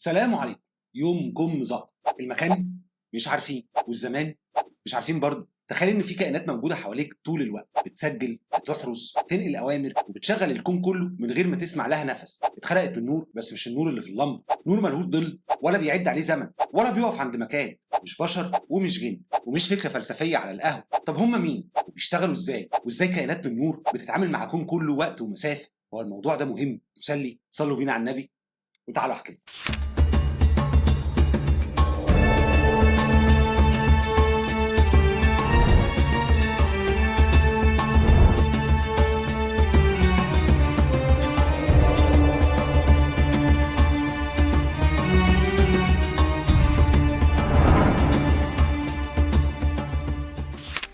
سلام عليكم. يومكم زقطة. المكان مش عارفين، والزمان مش عارفين برضه. تخيل ان في كائنات موجودة حواليك طول الوقت، بتسجل، بتحرس، بتنقل اوامر، وبتشغل الكون كله من غير ما تسمع لها نفس. اتخلقت من نور، بس مش النور اللي في اللمبة، نور ملهوش ظل ولا بيعد عليه زمن ولا بيقف عند مكان، مش بشر ومش جن ومش فكرة فلسفية على القهوة. طب هم مين وبيشتغلوا ازاي؟ وازاي كائنات من نور بتتعامل مع كون كله وقت ومسافه؟ هو الموضوع ده مهم مسلي. صلوا بينا على النبي وتعالوا احكي لكم.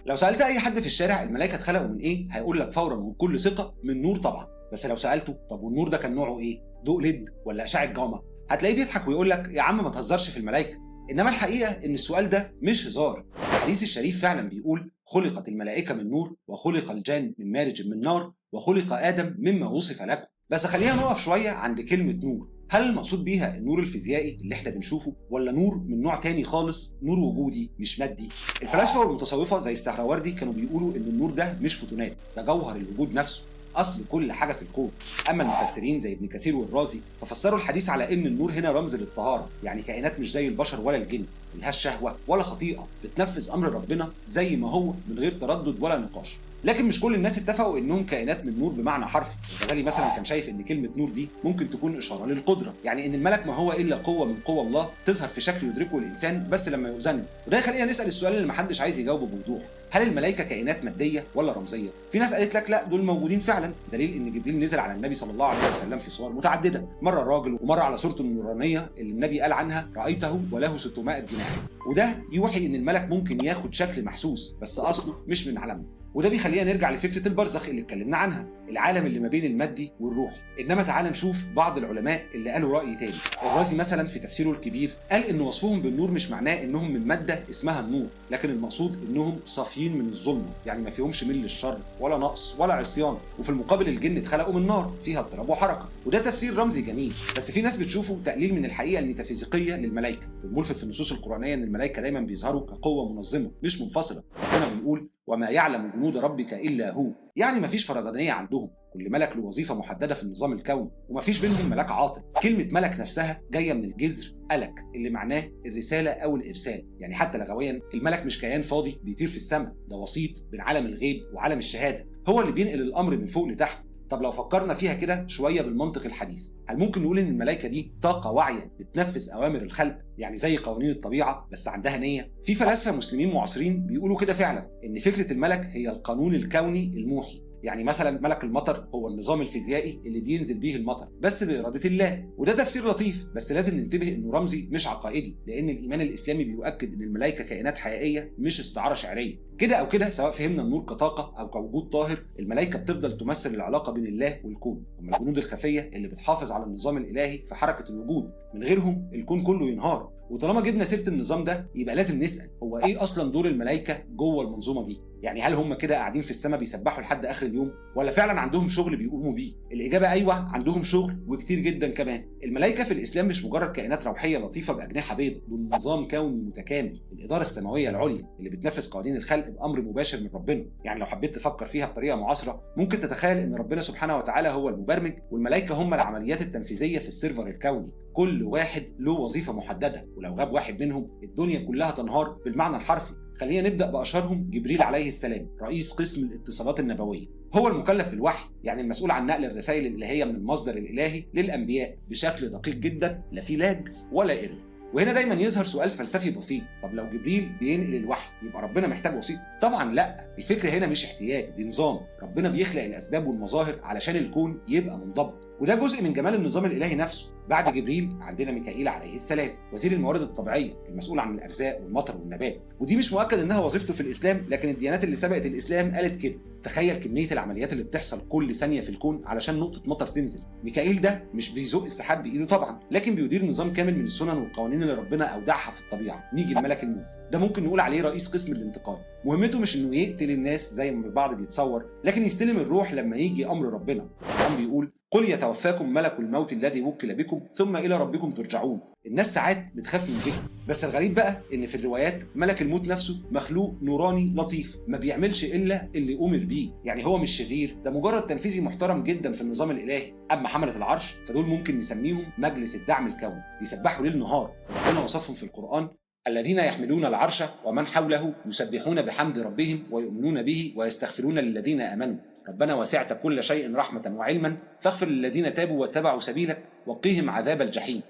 لو سألت أي حد في الشارع الملائكة اتخلقوا من إيه؟ هيقول لك فورا وبكل ثقة من نور طبعا. بس لو سألته طب والنور ده كان نوعه إيه؟ ضوء LED ولا أشعة جاما؟ هتلاقيه بيضحك ويقول لك يا عم ما تهزرش في الملائكة. إنما الحقيقة إن السؤال ده مش هزار. الحديث الشريف فعلا بيقول خلقت الملائكة من نور، وخلق الجان من مارج من نار، وخلق آدم مما وصف لكم. بس خلينا نقف شوية عند كلمة نور. هل المقصود بيها النور الفيزيائي اللي احنا بنشوفه، ولا نور من نوع تاني خالص، نور وجودي مش مادي؟ الفلاسفة والمتصوفة زي السهروردي كانوا بيقولوا ان النور ده مش فوتونات، ده جوهر الوجود نفسه، اصل كل حاجة في الكون. اما المفسرين زي ابن كثير والرازي ففسروا الحديث على ان النور هنا رمز للطهارة، يعني كائنات مش زي البشر ولا الجن، ملهاش شهوة ولا خطيئة، بتنفذ امر ربنا زي ما هو من غير تردد ولا نقاش. لكن مش كل الناس اتفقوا انهم كائنات من نور بمعنى حرفي. الغزالي مثلا كان شايف ان كلمة نور دي ممكن تكون اشارة للقدرة، يعني ان الملك ما هو الا قوة من قوى الله تظهر في شكل يدركه الانسان بس لما يؤذن. وده يخلينا نسال السؤال اللي محدش عايز يجاوبه بوضوح: هل الملائكة كائنات مادية ولا رمزية؟ في ناس قالت لك لا، دول موجودين فعلا، دليل ان جبريل نزل على النبي صلى الله عليه وسلم في صور متعددة، مرة راجل ومرة على صورته النورانيه اللي النبي قال عنها رايته وله 600 جناح. وده يوحي ان الملك ممكن ياخد شكل محسوس بس اصله مش من عالمنا. وده بيخلينا نرجع لفكرة البرزخ اللي اتكلمنا عنها، العالم اللي ما بين المادي والروحي. انما تعال نشوف بعض العلماء اللي قالوا راي تاني. الرازي مثلا في تفسيره الكبير قال ان وصفهم بالنور مش معناه انهم من مادة اسمها النور، لكن المقصود انهم صافيين من الظلمة، يعني ما فيهمش ميل للشر ولا نقص ولا عصيان. وفي المقابل الجن اتخلقوا من نار فيها اضطراب وحركه. وده تفسير رمزي جميل، بس في ناس بتشوفه تقليل من الحقيقة الميتافيزيقية للملائكة. والملفت في النصوص القرانية ان الملائكة دايما بيظهروا كقوة منظمة مش منفصلة. ربنا بيقول وما يعلم جنود ربك الا هو، يعني مفيش فردانيه عندهم، كل ملك له وظيفة محددة في النظام الكوني، ومفيش بينهم ملاك عاطل. كلمة ملك نفسها جاية من الجذر ألك اللي معناه الرسالة او الارسال، يعني حتى لغويا الملك مش كيان فاضي بيطير في السماء، ده وسيط بين عالم الغيب وعالم الشهادة، هو اللي بينقل الامر من فوق لتحت. طب لو فكرنا فيها كده شوية بالمنطق الحديث، هل ممكن نقول ان الملائكة دي طاقة واعية بتنفذ اوامر الخلق، يعني زي قوانين الطبيعة بس عندها نيه؟ في فلاسفة مسلمين معاصرين بيقولوا كده فعلا، ان فكرة الملك هي القانون الكوني الموحي، يعني مثلا ملك المطر هو النظام الفيزيائي اللي بينزل بيه المطر بس بإرادة الله. وده تفسير لطيف، بس لازم ننتبه انه رمزي مش عقائدي، لان الايمان الاسلامي بيؤكد ان الملائكة كائنات حقيقية مش استعارة شعرية. كده او كده، سواء فهمنا النور كطاقه او كوجود طاهر، الملائكة بتفضل تمثل العلاقة بين الله والكون، هم الجنود الخفية اللي بتحافظ على النظام الالهي في حركة الوجود، من غيرهم الكون كله ينهار. وطالما جبنا سيره النظام ده يبقى لازم نسال هو ايه اصلا دور الملائكة جوه المنظومة دي؟ يعني هل هم كده قاعدين في السماء بيسبحوا لحد اخر اليوم، ولا فعلا عندهم شغل بيقوموا بيه؟ الاجابة ايوه، عندهم شغل وكتير جدا كمان. الملائكة في الاسلام مش مجرد كائنات روحية لطيفة باجنحه بيضاء، دول نظام كوني متكامل، الادارة السماوية العليا اللي بتنفذ قوانين الخلق بامر مباشر من ربنا. يعني لو حبيت تفكر فيها بطريقة معاصره ممكن تتخيل ان ربنا سبحانه وتعالى هو المبرمج والملائكة هم العمليات التنفيذية في ال server الكوني، كل واحد له وظيفة محددة، ولو غاب واحد منهم الدنيا كلها تنهار بالمعنى الحرفي. خلينا نبدأ بأشهرهم، جبريل عليه السلام، رئيس قسم الاتصالات النبوية، هو المكلف بالوحي، يعني المسؤول عن نقل الرسائل الإلهية من المصدر الإلهي للأنبياء بشكل دقيق جدا، لا في lag ولا error. وهنا دايما يظهر سؤال فلسفي بسيط: طب لو جبريل بينقل الوحي يبقى ربنا محتاج وسيط؟ طبعا لا، الفكرة هنا مش احتياج، دي نظام، ربنا بيخلق الأسباب والمظاهر علشان الكون يبقى منضبط. وده جزء من جمال النظام الإلهي نفسه. بعد جبريل عندنا ميكائيل عليه السلام، وزير الموارد الطبيعية المسؤول عن الأرزاق والمطر والنبات، ودي مش مؤكد إنها وظيفته في الإسلام، لكن الديانات اللي سبقت الإسلام قالت كده. تخيل كمية العمليات اللي بتحصل كل ثانية في الكون علشان نقطة مطر تنزل. ميكائيل ده مش بيزق السحاب بإيده طبعا، لكن بيدير نظام كامل من السنن والقوانين اللي ربنا أودعها في الطبيعة. نيجي لملك الموت، ده ممكن نقول عليه رئيس قسم الانتقام، مهمته مش انه يقتل الناس زي ما البعض بيتصور، لكن يستلم الروح لما يجي امر ربنا. القرآن بيقول قل يتوفاكم ملك الموت الذي وكل بكم ثم الى ربكم ترجعون. الناس ساعات بتخاف من ذكره، بس الغريب بقى ان في الروايات ملك الموت نفسه مخلوق نوراني لطيف، ما بيعملش الا اللي امر بيه، يعني هو مش شرير، ده مجرد تنفيذي محترم جدا في النظام الالهي. اما حملة العرش فدول ممكن نسميهم مجلس الدعم الكوني، بيسبحوا ليل نهار. ربنا وصفهم في القرآن: الذين يحملون العرش ومن حوله يسبحون بحمد ربهم ويؤمنون به ويستغفرون للذين آمنوا ربنا وسعت كل شيء رحمة وعلما فاغفر للذين تابوا واتبعوا سبيلك وقهم عذاب الجحيم.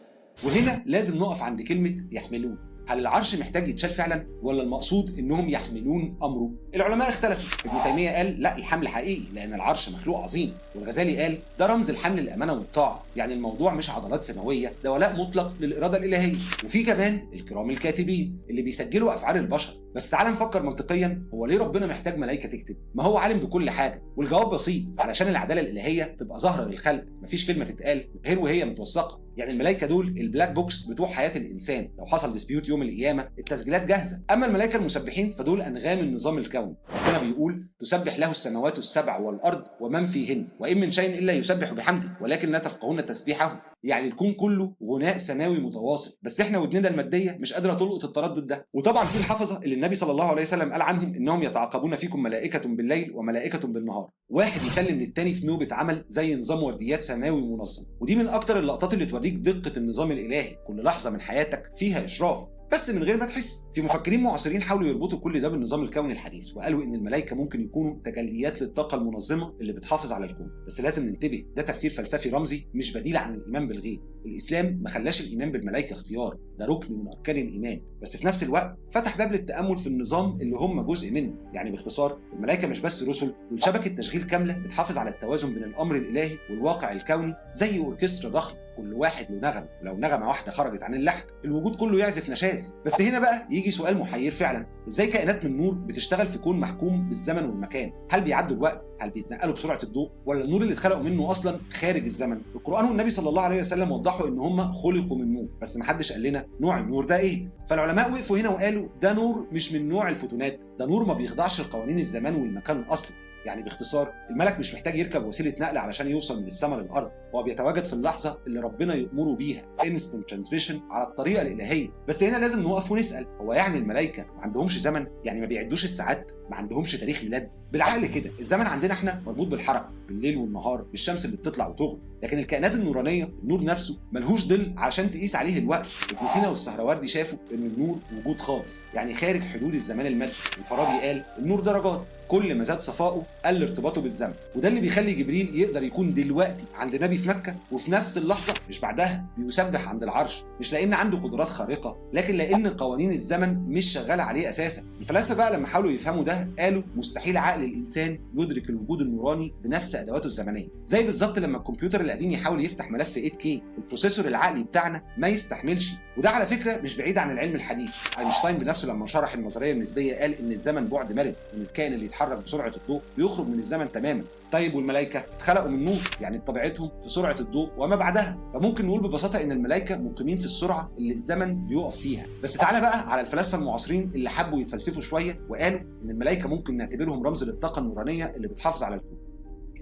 وهنا لازم نقف عند كلمة يحملون. هل العرش محتاج يتشال فعلا ولا المقصود انهم يحملون امره؟ العلماء اختلفوا. ابن تيمية قال لا، الحمل حقيقي لان العرش مخلوق عظيم، والغزالي قال ده رمز الحمل الامانة والطاعة، يعني الموضوع مش عضلات سماوية، ده ولاء مطلق للارادة الالهية. وفي كمان الكرام الكاتبين اللي بيسجلوا افعال البشر. بس تعال نفكر منطقيا، هو ليه ربنا محتاج ملائكة تكتب؟ ما هو عالم بكل حاجة. والجواب بسيط، علشان العدالة الالهية تبقى ظاهره للخلق، مفيش كلمة تتقال غير وهي متوثقه. يعني الملائكة دول ال black box بتوع حياة الانسان، لو حصل dispute يوم القيامة التسجيلات جاهزة. اما الملائكة المسبحين فدول انغام النظام الكوني. ربنا بيقول تسبح له السماوات السبع والارض ومن فيهن وان من شيء الا يسبح بحمده ولكن لا تفقهون تسبيحهم. يعني الكون كله غناء سماوي متواصل، بس احنا ودننا المادية مش قادرة تلقط التردد ده. وطبعا في الحفظة اللي النبي صلى الله عليه وسلم قال عنهم انهم يتعاقبون فيكم ملائكة بالليل وملائكة بالنهار، واحد يسلم للتاني في نوبه عمل زي نظام ورديات سماوي منظم. ودي من اكتر اللقطات اللي توريك دقه النظام الالهي، كل لحظة من حياتك فيها اشراف بس من غير ما تحس. في مفكرين معاصرين حاولوا يربطوا كل ده بالنظام الكوني الحديث، وقالوا ان الملائكة ممكن يكونوا تجليات للطاقة المنظمة اللي بتحافظ على الكون. بس لازم ننتبه، ده تفسير فلسفي رمزي مش بديل عن الايمان بالغيب. الاسلام ما خلاش الايمان بالملائكة اختيار، ده ركن من اركان الايمان، بس في نفس الوقت فتح باب للتامل في النظام اللي هم جزء منه. يعني باختصار الملائكة مش بس رسل، دول شبكة تشغيل كاملة بتحافظ على التوازن بين الامر الالهي والواقع الكوني، زي اوركسترا ضخم كل واحد له نغمة، ولو نغمة واحدة خرجت عن اللحن الوجود كله يعزف نشاز. بس هنا بقى يجي سؤال محير فعلا، ازاي كائنات من نور بتشتغل في كون محكوم بالزمن والمكان؟ هل بيعدوا الوقت؟ هل بيتنقلوا بسرعة الضوء؟ ولا النور اللي اتخلقوا منه اصلا خارج الزمن؟ القران والنبي صلى الله عليه وسلم وضحوا ان هم خلقوا من نور، بس محدش قال لنا نوع النور ده ايه. فالعلماء وقفوا هنا وقالوا ده نور مش من نوع الفوتونات، ده نور ما بيخضعش لقوانين الزمان والمكان اصلا. يعني باختصار الملك مش محتاج يركب وسيلة نقل علشان يوصل من السماء للارض، هو بيتواجد في اللحظة اللي ربنا يأمره بيها، instant transmission على الطريقة الالهية. بس هنا لازم نوقف ونسال، هو يعني الملائكة ما عندهمش زمن؟ يعني ما بيعدوش الساعات؟ ما عندهمش تاريخ ميلاد؟ بالعقل كده الزمن عندنا احنا مربوط بالحركة، بالليل والنهار، بالشمس اللي بتطلع وتغرب، لكن الكائنات النورانيه النور نفسه ملهوش ظل عشان تقيس عليه الوقت. ابن سينا والسهروردي شافوا ان النور وجود خالص، يعني خارج حدود الزمان المادي. الفارابي قال النور درجات، كل ما زاد صفائه قل ارتباطه بالزمن، وده اللي بيخلي جبريل يقدر يكون دلوقتي عند نبي في مكة وفي نفس اللحظة مش بعدها بيسبح عند العرش، مش لان عنده قدرات خارقة، لكن لان قوانين الزمن مش شغالة عليه اساسا. الفلاسفة بقى لما حاولوا يفهموا ده قالوا مستحيل عقل الانسان يدرك الوجود النوراني بنفس ادواته الزمنية، زي بالظبط لما الكمبيوتر القديم يحاول يفتح ملف 8K، ال processor العقلي بتاعنا ما يستحملش. وده على فكرة مش بعيد عن العلم الحديث. اينشتاين بنفسه لما شرح النظرية النسبية قال ان الزمن بعد مرن، وان الكائن اللي يتحرك بسرعة الضوء بيخرج من الزمن تماما. طيب والملائكة اتخلقوا من نور، يعني بطبيعتهم في سرعة الضوء وما بعدها، فممكن نقول ببساطة ان الملائكة مقيمين في السرعة اللي الزمن بيقف فيها. بس تعالى بقى على الفلاسفة المعاصرين اللي حبوا يتفلسفوا شوية وقالوا ان الملائكة ممكن نعتبرهم رمز للطاقة النورانيه اللي بتحافظ على الكون.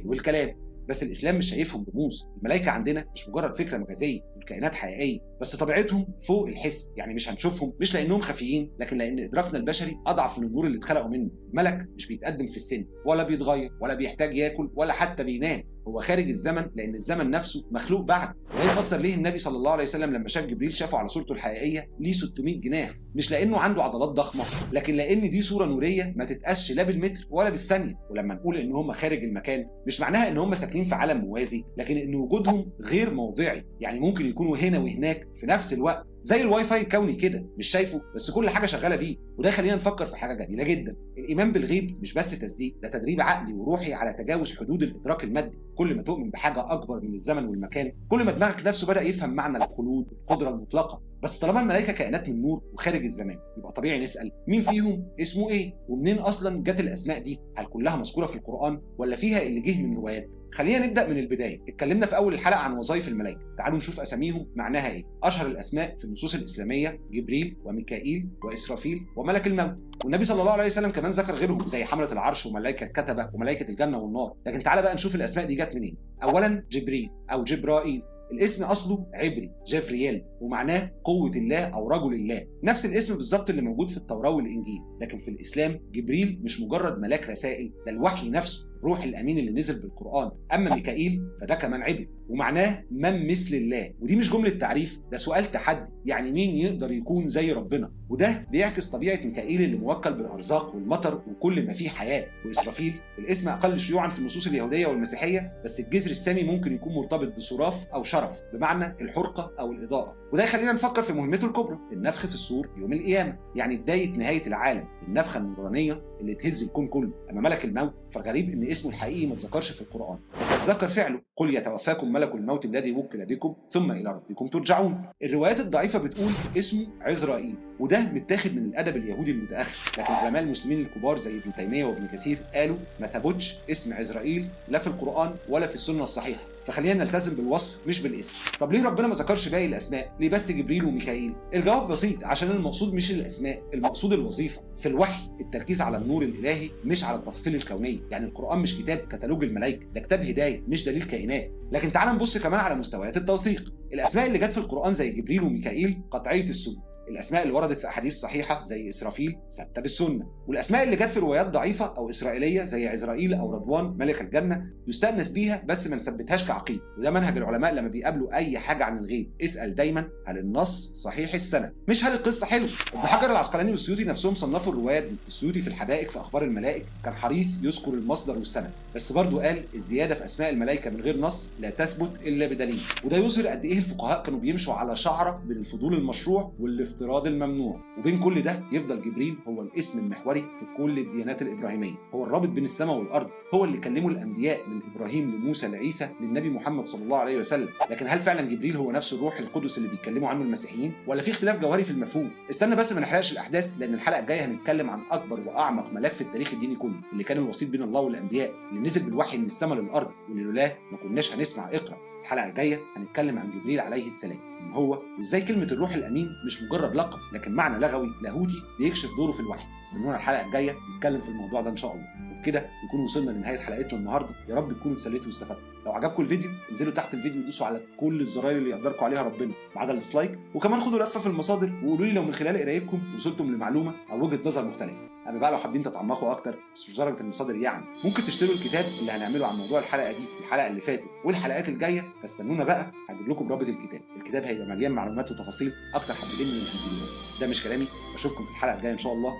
والكلام بس الاسلام مش شايفهم رموز، الملائكة عندنا مش مجرد فكرة مجازية، الكائنات حقيقية بس طبيعتهم فوق الحس، يعني مش هنشوفهم مش لانهم خفيين، لكن لان ادراكنا البشري اضعف من النور اللي اتخلقوا منه. الملك مش بيتقدم في السن ولا بيتغير ولا بيحتاج ياكل ولا حتى بينام، هو خارج الزمن لان الزمن نفسه مخلوق بعد. وده يفسر ليه النبي صلى الله عليه وسلم لما شاف جبريل شافه على صورته الحقيقية ليه 600 جناح، مش لانه عنده عضلات ضخمة، لكن لان دي صوره نوريه ما تتقاسش لا بالمتر ولا بالثانية. ولما نقول ان هم خارج المكان مش معناها ان هم ساكنين في عالم موازي، لكن ان وجودهم غير موضعي، يعني ممكن يكونوا هنا وهناك في نفس الوقت، زي الواي فاي الكوني كده، مش شايفه بس كل حاجة شغالة بيه. وده خلينا نفكر في حاجة جميلة جدا، الايمان بالغيب مش بس تصديق، ده تدريب عقلي وروحي على تجاوز حدود الادراك المادي. كل ما تؤمن بحاجة اكبر من الزمن والمكان، كل ما دماغك نفسه بدا يفهم معنى الخلود والقدرة المطلقة. بس طالما الملائكة كائنات من نور وخارج الزمان، يبقى طبيعي نسال مين فيهم اسمه ايه، ومنين اصلا جت الاسماء دي؟ هل كلها مذكورة في القران ولا فيها اللي جه من روايات؟ خلينا نبدا من البداية. اتكلمنا في اول الحلقة عن وظائف الملائكة، تعالوا نشوف اساميهم معناها ايه. اشهر الاسماء في النصوص الاسلامية جبريل وميكائيل واسرافيل وملك الموت، والنبي صلى الله عليه وسلم كمان ذكر غيرهم زي حمله العرش وملائكة الكتبة وملائكة الجنة والنار. لكن تعالى بقى نشوف الاسماء دي جت منين. اولا جبريل او جبرائيل، الاسم اصله عبري جفريال ومعناه قوة الله او رجل الله، نفس الاسم بالظبط اللي موجود في التوراة والانجيل. لكن في الاسلام جبريل مش مجرد ملاك رسائل، ده الوحي نفسه، الروح الامين اللي نزل بالقران. اما ميكائيل فده كمان عبري ومعناه من مثل الله، ودي مش جملة تعريف، ده سؤال تحدي، يعني مين يقدر يكون زي ربنا؟ وده بيعكس طبيعة ميكائيل اللي موكل بالارزاق والمطر وكل ما فيه حياة. واسرافيل الاسم اقل شيوعا في النصوص اليهودية والمسيحية، بس الجذر السامي ممكن يكون مرتبط بصراف او شرف بمعنى الحرقة او الاضاءة، وده يخلينا نفكر في مهمته الكبرى، النفخ في الصور يوم القيامة، يعني بداية نهاية العالم، النفخة النورانيه اللي تهز الكون كله. اما ملك الموت فالغريب ان اسمه الحقيقي ما اتذكرش في القران، بس اتذكر فعله، قل يتوفاكم ملك الموت الذي وكل بكم ثم الى ربكم ترجعون. الروايات الضعيفة بتقول اسمه عزرائيل، وده متاخد من الادب اليهودي المتاخر، لكن علماء المسلمين الكبار زي ابن تيمية وابن كثير قالوا ما ثبتش اسم عزرائيل لا في القران ولا في السنة الصحيحة، فخلينا نلتزم بالوصف مش بالاسم. طب ليه ربنا ما ذكرش باقي الاسماء؟ ليه بس جبريل وميكائيل؟ الجواب بسيط، عشان المقصود مش الاسماء، المقصود الوظيفة. في الوحي التركيز على النور الالهي مش على التفاصيل الكونية، يعني القران مش كتاب كتالوج الملائكة، ده كتاب هداية مش دليل كائنات. لكن تعال نبص كمان على مستويات التوثيق. الاسماء اللي جت في القران زي جبريل وميكائيل قطعية الثبوت، الاسماء اللي وردت في احاديث صحيحه زي اسرافيل ثابتة بالسنة، والاسماء اللي جت في روايات ضعيفة او اسرائيلية زي عزرائيل او رضوان ملك الجنة يستأنس بيها بس ما نثبتهاش كعقيده. وده منهج العلماء لما بيقابلوا اي حاجة عن الغيب، اسال دايما هل النص صحيح السند، مش هل القصة حلوة. ابن حجر العسقلاني والسيوطي نفسهم صنفوا الروايات دي. السيوطي في الحدائق في اخبار الملائك كان حريص يذكر المصدر والسند، بس برضه قال الزيادة في اسماء الملائكة من غير نص لا تثبت الا بدليل. وده يظهر قد ايه الفقهاء كانوا بيمشوا على شعره بين الفضول المشروع والافتراض الممنوع. وبين كل ده يفضل جبريل هو الاسم المحوري في كل الديانات الابراهيمية، هو الرابط بين السماء والارض، هو اللي كلمة الانبياء من ابراهيم لموسى لعيسى للنبي محمد صلى الله عليه وسلم. لكن هل فعلا جبريل هو نفس الروح القدس اللي بيتكلموا عنه المسيحيين، ولا في اختلاف جوهري في المفهوم؟ استنى بس ما نحرقش الاحداث، لان الحلقة الجاية هنتكلم عن اكبر واعمق ملاك في التاريخ الديني كله، اللي كان الوسيط بين الله والانبياء، اللي نزل بالوحي من السماء للارض، واللي لولاه ما كناش هنسمع اقرا. الحلقة الجاية هنتكلم عن جبريل عليه السلام، من هو وازاي كلمة الروح الامين مش مجرد لقب لكن معنى لغوي لاهوتي بيكشف دوره في الوحي. استنونا الحلقة الجاية نتكلم في الموضوع ده ان شاء الله. وبكده نكون وصلنا لنهاية حلقتنا النهارده، يا رب تكونوا اتسليتوا واستفدتوا. لو عجبكم الفيديو انزلوا تحت الفيديو ودوسوا على كل الزراير اللي يقدركم عليها ربنا ما عدا ال dislike، وكمان خدوا لفه في المصادر وقولوا لي لو من خلال قرايتكم وصلتم لمعلومه او وجهه نظر مختلفة. اما بقى لو حابين تتعمقوا اكتر بس مش درجه المصادر يعني، ممكن تشتروا الكتاب اللي هنعمله عن موضوع الحلقة دي، الحلقة اللي فاتت والحلقات الجاية، فاستنونا بقى هجيب لكم رابط الكتاب. الكتاب هيبقى مليان معلومات وتفاصيل اكتر حبتين من الفيديو ده. مش كلامي، اشوفكم في الحلقة الجاية ان شاء الله.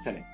سلام.